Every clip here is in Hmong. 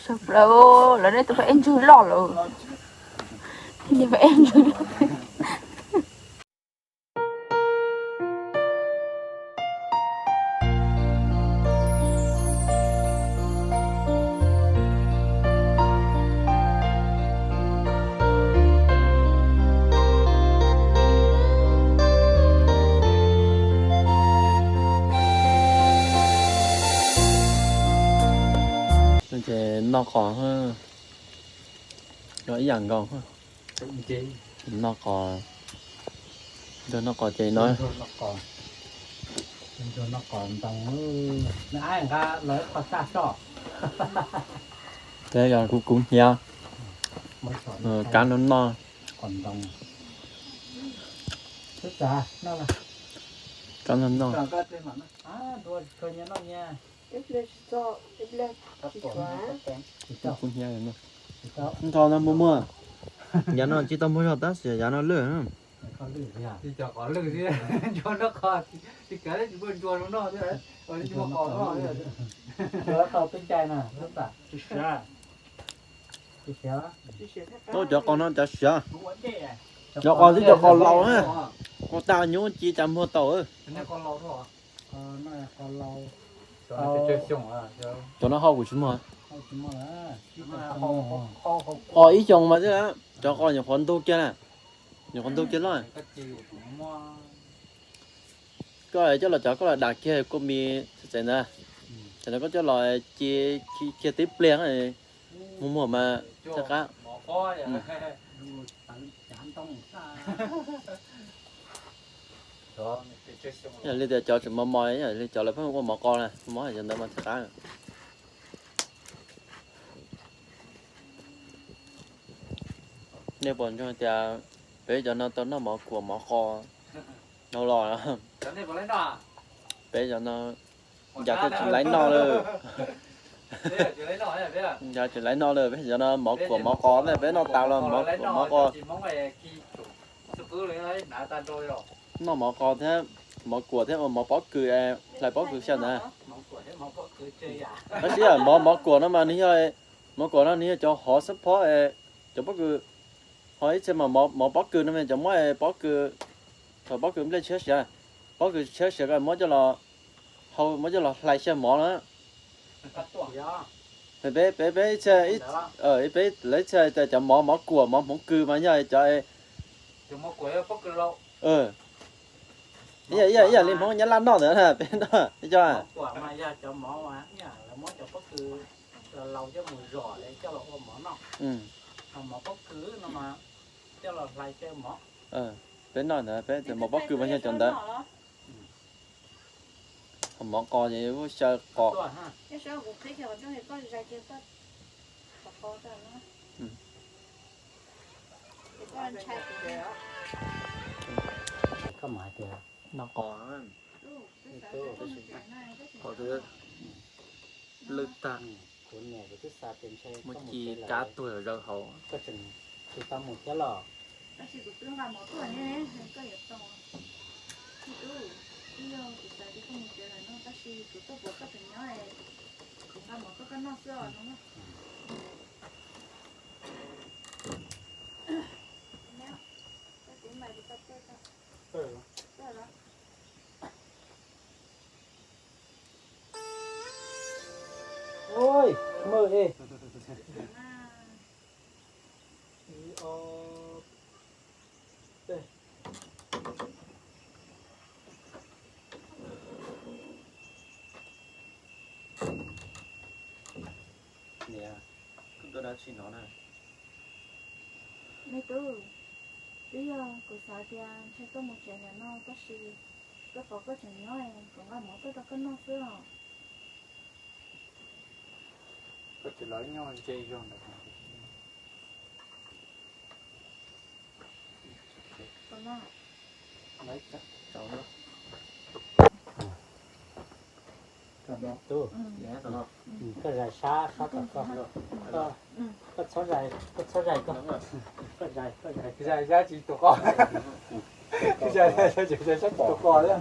Sawv plaws lawm, nej tus paj ej ntswg loj lawm. Nej paj ej ntswg loj. Ces noj qos, noj ib yam nkaus. Noj qos, noj qos ces no. Noj qos ntoo, nqa lawv qhov txaj soj. Ces yog kuv kuv hnyav, kab no noj. Kab no noj. Kuv hnyav no. Nrho no muaj muaj, yav no tsis tau muaj zog tab sis yav no lwj. Cov qos no cov siav, cov qos twb cov qos laus na, qos tag nyuj ci cas muag tau. Cov no hau kuv tsis muag. Qos ib xyoos mas xwb, cov qos nyuam qhuav ntug kiag na, nyuam qhuav ntug kiag loj. Koj coj los cov koj los dam kiag kua mis txev ntawd, ces koj coj los ci kiag tib pliag, muag muag mas thiaj qab. Yog li tias cov tseem mos mos, yog li cov lawv pheej ua mov qos na, mov cov ntawd mas thiaj qab. Nej puas ntsoog tias peb cov no tau noj mov kuam mov qos no los? Peb cov no ncav thiaj tsis laib noj lawm. Ncav tsis laib noj lawm, peb cov no mov kuam mov qos, peb noj tas los mov kuam mov qos. Noj mov qos thiab mov kuam thiab ua mov pob kws, hlais pob kws xyaw ntawd. Tab sis mov mov kuam no mas nws yog, mov kuam no nws yog cov hov xab phob, cov pob kws, ho ib txhia mas mov pob kws no mas cov muab pob kws, thaum pob kws nplej tshiab siav, pob kws tshiab siav ko muab coj los hau, muab coj los hlais xyaw mov na. Peb, peb, peb ib txhia, peb lawv ib txhia tias cov mov, mov kuam mov hmoov kws mas yog cov, ib yam li hmoov nyab laj noj ntawd na peb noj cov. Peb noj ntawd peb tias mov pob kws mas yog cov ntawd. Mov qos ces xyaw qos. Noj qos, qos twb lwj tag. Muab ci kab tuag zaws hauv. Oj, maj e. Niam, koj tuaj dab tsi no na? Me tub, twb yog kuv xav tias ntshe koj mus tsev ntawm no tab sis koj pom koj tseem nyob, kuv nqa mov tuaj rau koj noj xwb os. Koj tsis los nyob ze zog ntawd. Koj zais sab sab tom koj, koj txhob zais, koj txhob zais koj, koj zais, koj zais, zais sab tsis tus qos, zais sab tsis tus qos thiab.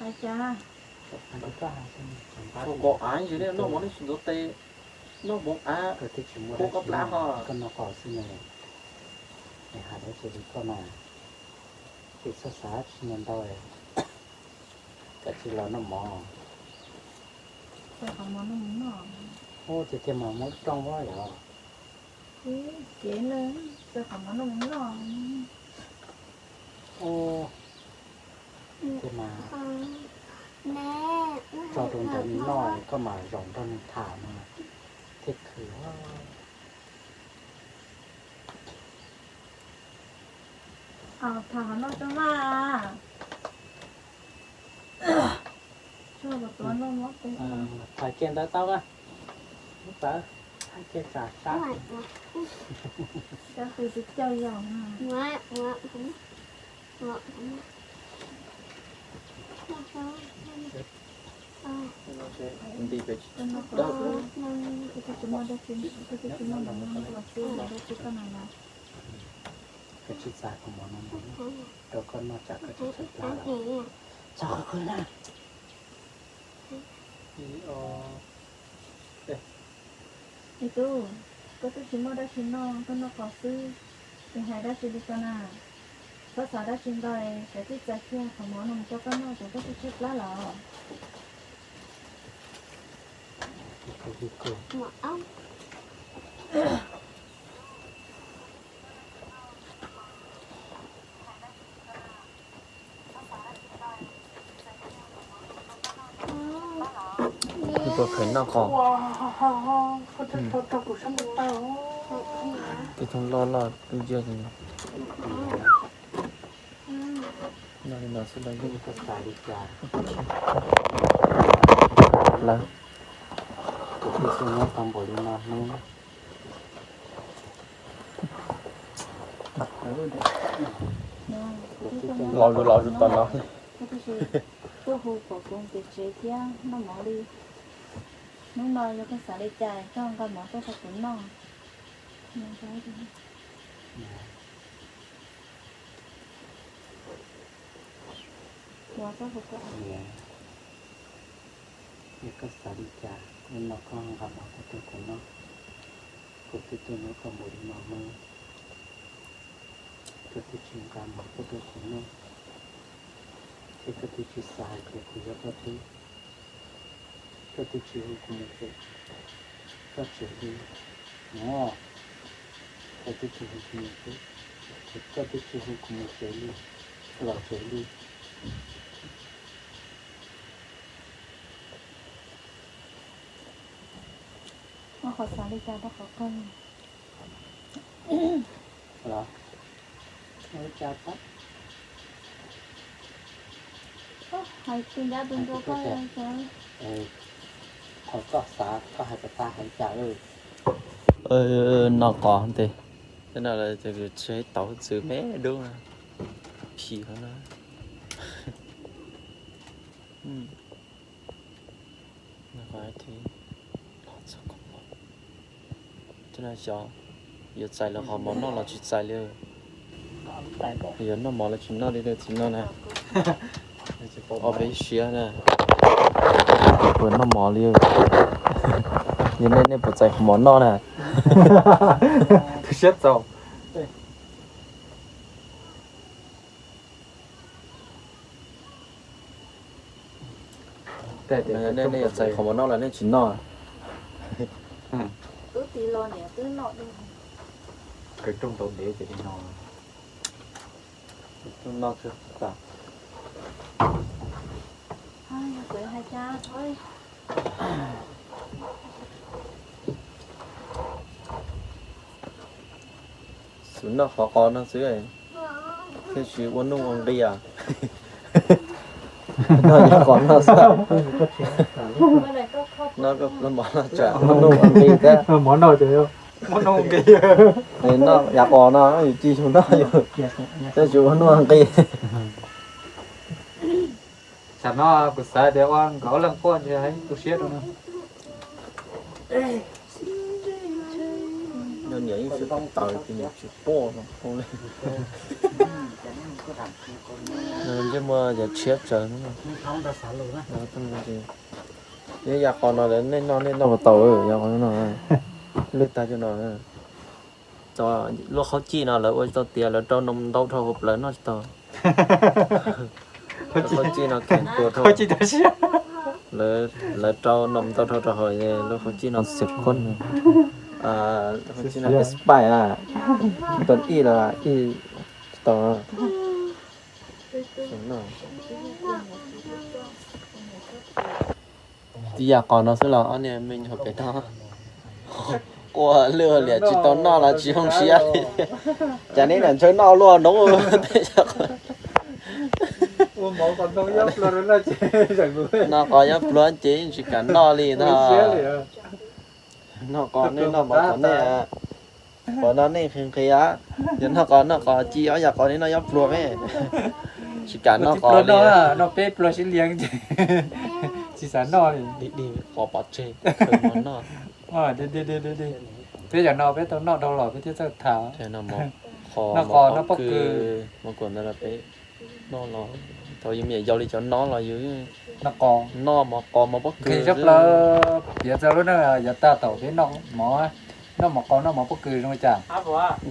Hais cas? Ua koj av ntsis, noj mov nej tsis ntxuav tes, noj mov av, koj twb tsis muaj dab tsi, koj noj qos xwb ne. Es hais dab tsi li koj na? Ces txhob xav dab tsi ntau ntau, kav tsij los noj mov. Ub, tiag tiag mas muab rooj ua yog. Ces mas tso rau ntawd noj, koj mam zaum nrog nws tham mas thiaj khwv. Tham kiag ntawd tau mas, lub tawv, tham kiag tsam sab. Koj tsis txav qhov mov no rau koj noj tsam koj tsis tshua plab los? Txog qhov kawg na. Es tub, koj twb tsis muaj dab tsi noj, koj noj qos xwb, es hais dab tsi li ko na? Txhob xav dab tsi ntau, kav tsij txav kiag qhov mov no mus rau koj noj, koj tsis tshua plab los? Ua phem noj qos. Tej thooj loj loj twb nciab. Noj li no xwb los yeej lawv. Los zus los zus tom no. Tuaj hu kom kuv mus pem tsev thiab noj mov li. Hnub no yog koj xav li cas koj nqa mov tuaj rau kuv noj. Yog koj xav li cas, hnub no koj nqa mov tuaj rau kuv noj, kuv twb tuaj nyob koj mus li no Hmoob. Koj twb tsis nqa mov tuaj rau kuv noj, thiab koj twb tsis xav hais tias kuv yog koj tub. Koj twb tsis hu kuv mus tsev, koj tsev li no. Koj twb tsis hu kuv mus tsev, koj twb tsis hu kuv mus tsev li, los tsev li. Ua qhov xav li cas rau qhov koj. Hais tus ncaj tus ntuag koj. Qhov koj xav koj hais kom tag hais cas. Noj qos ntej. Tej no tsis tau txwv me dub. Phim qhov no. Tej no xyov yuav txais lawv qhov mov noj los tsis txais li. Yuav noj mov los tsis noj li txiv no na. Ob peb siab na. Puas noj mov li. Yog nej, nej puas txais qhov mov noj na? Tus siab txaus. Nej yuav txais qhov mov noj los nej tsis noj? Twb tis los niam twb noj dua. Kawg rooj tau ntev ces li no. Rooj noj tsis tas. Kuv hais cas thov. Xub noj qhov qos no xwb, thiaj tsis ua nuj ua nqis. Noj yav qos no xwb. Noj koj pluag mov no tsam ua nuj ua nqis thiab. Noj yav qos no yus cia yus noj yus, thiaj tsis ua nuj ua nqis. Tsam no kuv xav tias ua nkawd ob leeg quaj ntshe tu siab rau no. Nws niam yeej tsis paub tawv ces nws tsis quaj no li. Ntsej muag yog tshiab tsawv. Nyob yav qos no lawv nej noj nej noj puas tau, yav qos no lwj tag cov no. Cov lub khaub cij no lawv ua tsis tau tiav, lawv rau noo ntau dhau hauv plawv noj tsis tau. Lub khaub cij no kheev tuag dhau. Lawv rau noo ntau dhau rau hauv lub khaub cij no xwm khuab. Lub khaub cij no expire, tuần ib los ib tsis tau. Tib yam qhov no xwb los ob niag me nyuam pem no quaj lwj liam tsis tau noj los tsis zoo siab li. Cas neb niam ntshaw noj luaj noob. Noj qos nyob pluag ces yeej tsis kam noj li no. Noj qos nej noj mov qos nej, qos no nej nqhis nqhis, yog noj qos noj qos ci ob yam qos nej noj nyob pluag me. Tsis kam noj qos li. Noj peb pluag sib liag ces tsis xav noj li. Dig dig qos pov tseg, khaws mov noj. Peb yam no peb tau noj dhau los peb thiaj txawj tham. Noj qos noj pob kws, mov kuam ntawd los peb noj los thaum yus me nyuam yau li cov no los yus noj qos, noj mov qos mov pob kws xwb. Piav txog lub neej yav tag thaum peb noj mov, noj mov qos noj mov pob kws zoo li cas.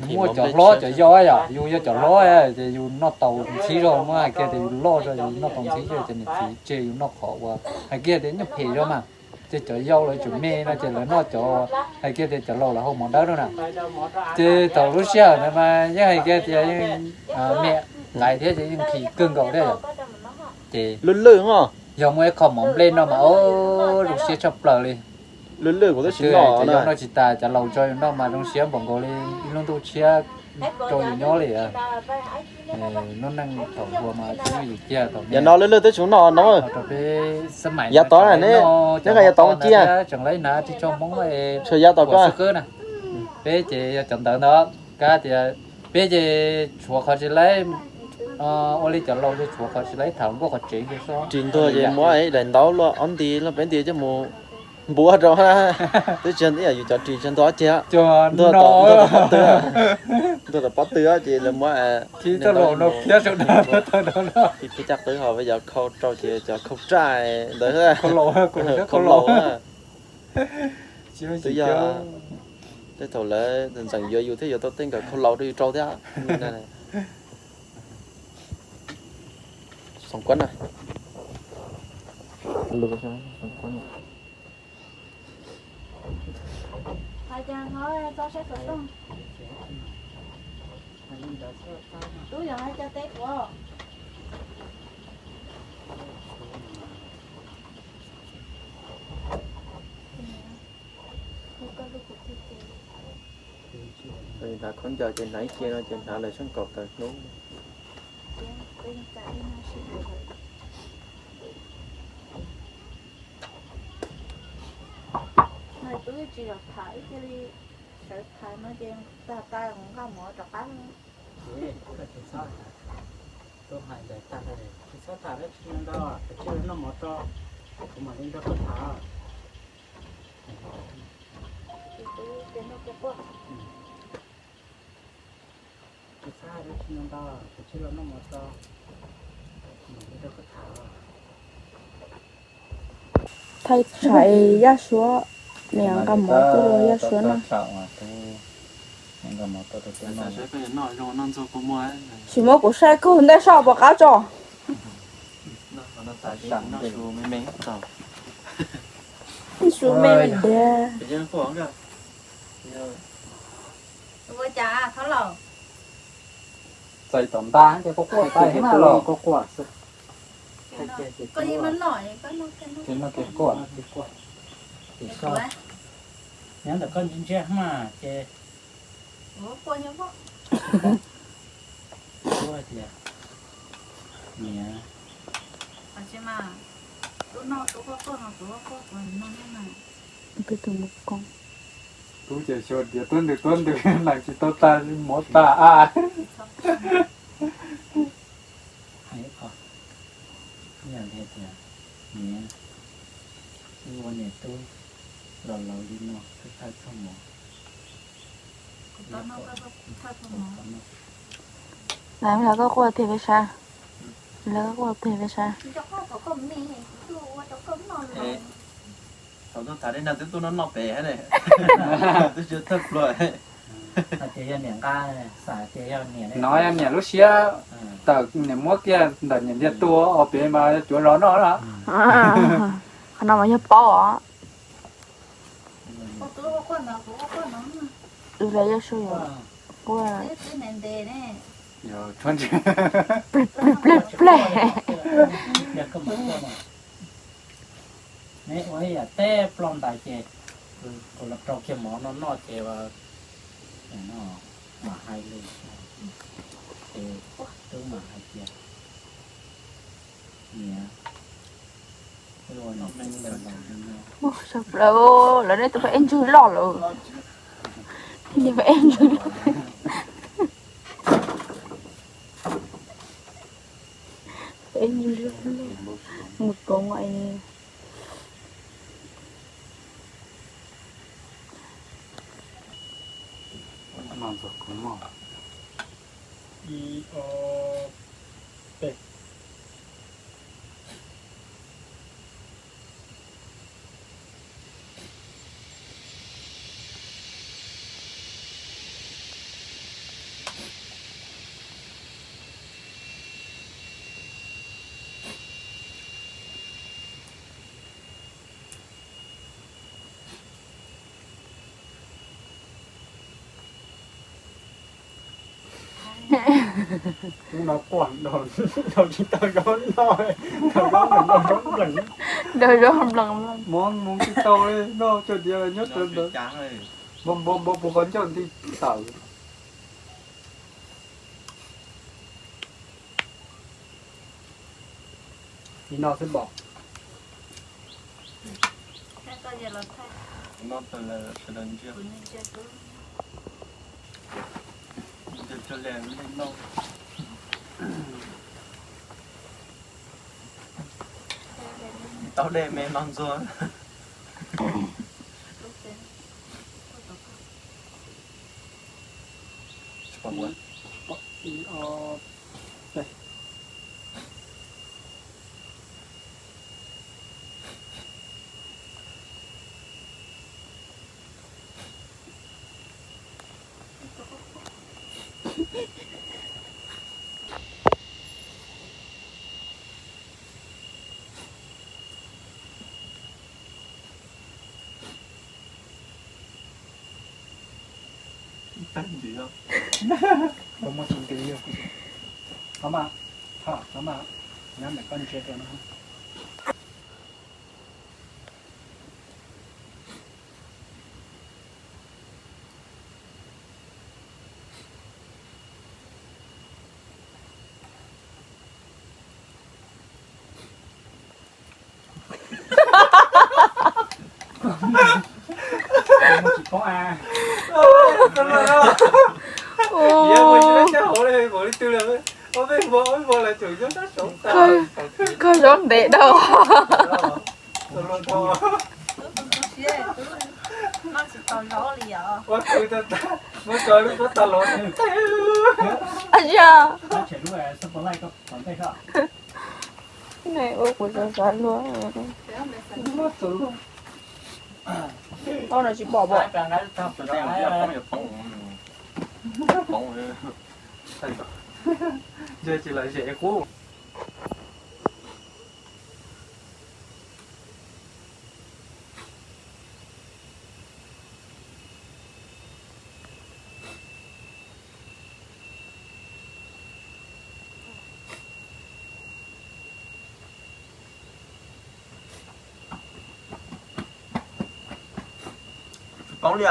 Muaj cov hlob cov yau yom, yus yog cov hlob ces yus noj tau ntxhib zog, muab hais kiag tias yus loj zog yus noj tau ntxhib zog ces niam txiv tseg yus noj qhov uas hais kiag tias nyuaj phem zog mas. Ces cov yau lawv tseem me no ces lawv noj cov, hais kiag tias cov laus lawv hau mov dawb no na. Ces thaum lub sij hawm ntawd mas yeej hais kiag tias yeej me nqaim thiab ces yeej nqhis kawg nkaus thiab yom. Ces lwj lwj os. Yog muaj ib qho mov nplej noj mas zoo siab tshaj plaws li. Lwj lwj kuv twb tsis noj. Cov yau noj tsis tas, cov laus tso yus noj mas zoo siab npaum nkaus li ib lub ntuj tshiab rau yus nyob li. Lub neej thaum hluas mas tsis muaj yus ciaj tau. Yam no lwj lwj twb tsis noj no. Rau peb xab maim yav tod ne, neb nqa yav tod mus cia. Tseem laib hnav tsis tso Hmoob, tshuav yav tod ko xwb na. Peb ces yog cov ntawd ntag, kab tias peb ces tshuav qhov tsis laib, ua li cov laus ces tshuav qhov tsis laib tham nkauj qhov tsev kiag xwb. Ris ntuag ces muab daim ntaub luaj ob nti luaj peb nti coj mus npuab rau. Twb tsis yog yus cov ris tsis ntuag ces ntuag tom pob tw, ntuag tom pob tw ces lawv muab, khiav caj qwb ho peb cov khau rau ces cov khau raj ntawd, khau laus. Twb yog tej thaum lawv ntxeem yuav yus thiab yuav tau tej nkawm khau laus rau yus rau thiab. Xoom kuab na. Hnav khaub ncaws ces hnav ib ce no ces hnav lawm sab nkaum tawm hnub. Tub tsis los tham ib ce li, sawv tham no ces tag tas nqa mov rov qab. Tub hais ntawd tag, tsis txhob tham dab tsi no ntag, koj cia li noj mov tso, kuv mam li nrog koj tham. Thaij tshais Yaj Suav, niam nqa mov tuaj rau Yaj Suav noj. Tsis muab kuv saib kawg ntej soj puas qab tso. Su me me diag. Ua cas Thab Laus? Txais tom nta ces quaj quaj tais na los. Ces no ces quaj. Nyob ntawm koj ntsia ntsia mas ces kuv hais tias niam. Tub ces xyov diav tuab ntws tuab ntws, nais tsis tau tas mov tas a. Hais ib qho, yog li hais tias niam, wb ua niam tub los laus li no wb thaij txog mov. Lawv koj quaj tiag peb sab, lawv koj quaj tiag peb sab. Thaum tuaj tham dej nag twb tuaj noj noj pem ne, twb tsis thawj pluag. No yog niam lub siab tawm niam muab kiag ntawm niam ntiag tua os pem mas cuav zov noj na. Qhov no mas yog paub os. Ua li Yaj Suav yog quaj plej plej plej. Neb ua ib yam teb ploj ntais ces kuv los rau kiag mov no noj ces mam hais li, ces tub mam hais tias niam, wb ua niam tub los laus li no. Lawv nej tus pab ej ntswg loj lawm. Nej pab ej ntswg loj. Pab ej ntswg loj, mus koob. Ib, ob, peb. Hnub no quaj nrog, nrog tsis tau zaub noj, nrog zaub nplees, nrog zaub nplees. Mov mus tsis tau li, noj cov diav los nyob rau ntawd. Npau npau npau puv qhov ncauj nti tawm. Ib no xwb npam. Tau dej me no ntxuag. Ib tag ntxiv os. Koj muaj tus nti yog, koj mas, koj mas, nyob ntawm koj ntsia rau no. Koj zaub ntev dhau. Ab yog. Ua kuv xav xav luaj. Ob no tsis pom pom. Ntshe tsis lom zem qub. Poob li.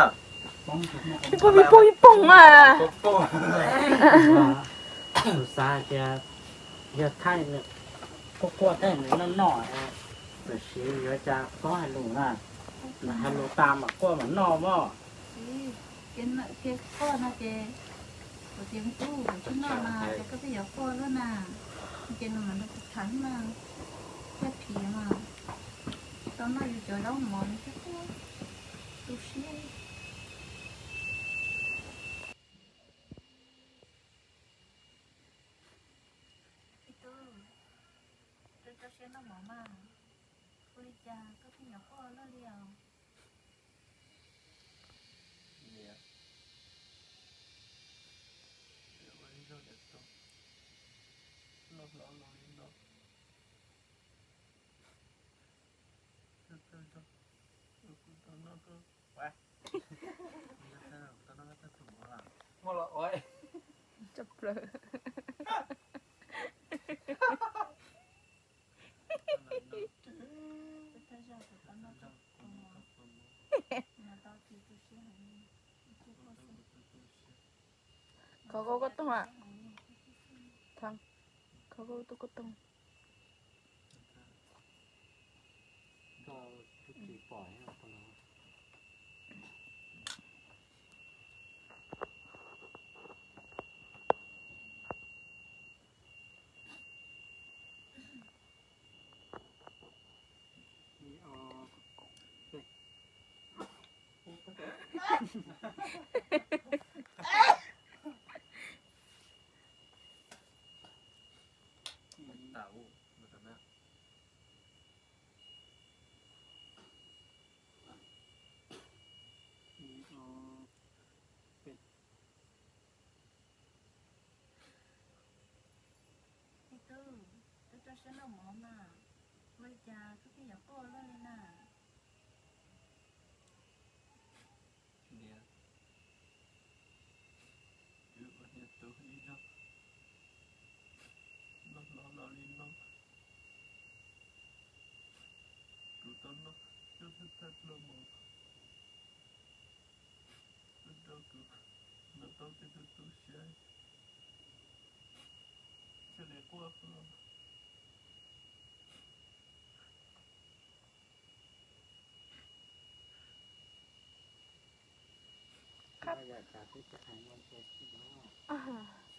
Ib poog ib poog ib poog mas. Kuv xav tias yog thaij quaj quaj thaij nws noj noj, tiam sis yuav cas txhob hais lus na, nws hais lus tas mam quaj mam noj mog. Ces kuv tias ntuj, kuv tsis noj mas ces koj pheej yuav quaj luaj na. Ces nws mam nrog kuv tham mas, thiab phim mas, tau noj yus cov zaub mov thiab quaj, tu siab. Ib tug, rau rau siab noj mov mas, ua li cas koj pheej yuav quaj luaj li os? Muaj los ua. Tshaj plaws. Khov kho koj toog a. Khov kho koj toog. Ib tug, twb rau siab noj mov mas, ua li cas koj pheej yuav quaj luaj li na? Niam, wb ua niam tub ib zaug. tau noj cuab thawj thawj dluag mus, rau kuv nrog tau tej tug tub siab thiaj li quaj hlo. Yam tas twb tsis hais no ces tsis no.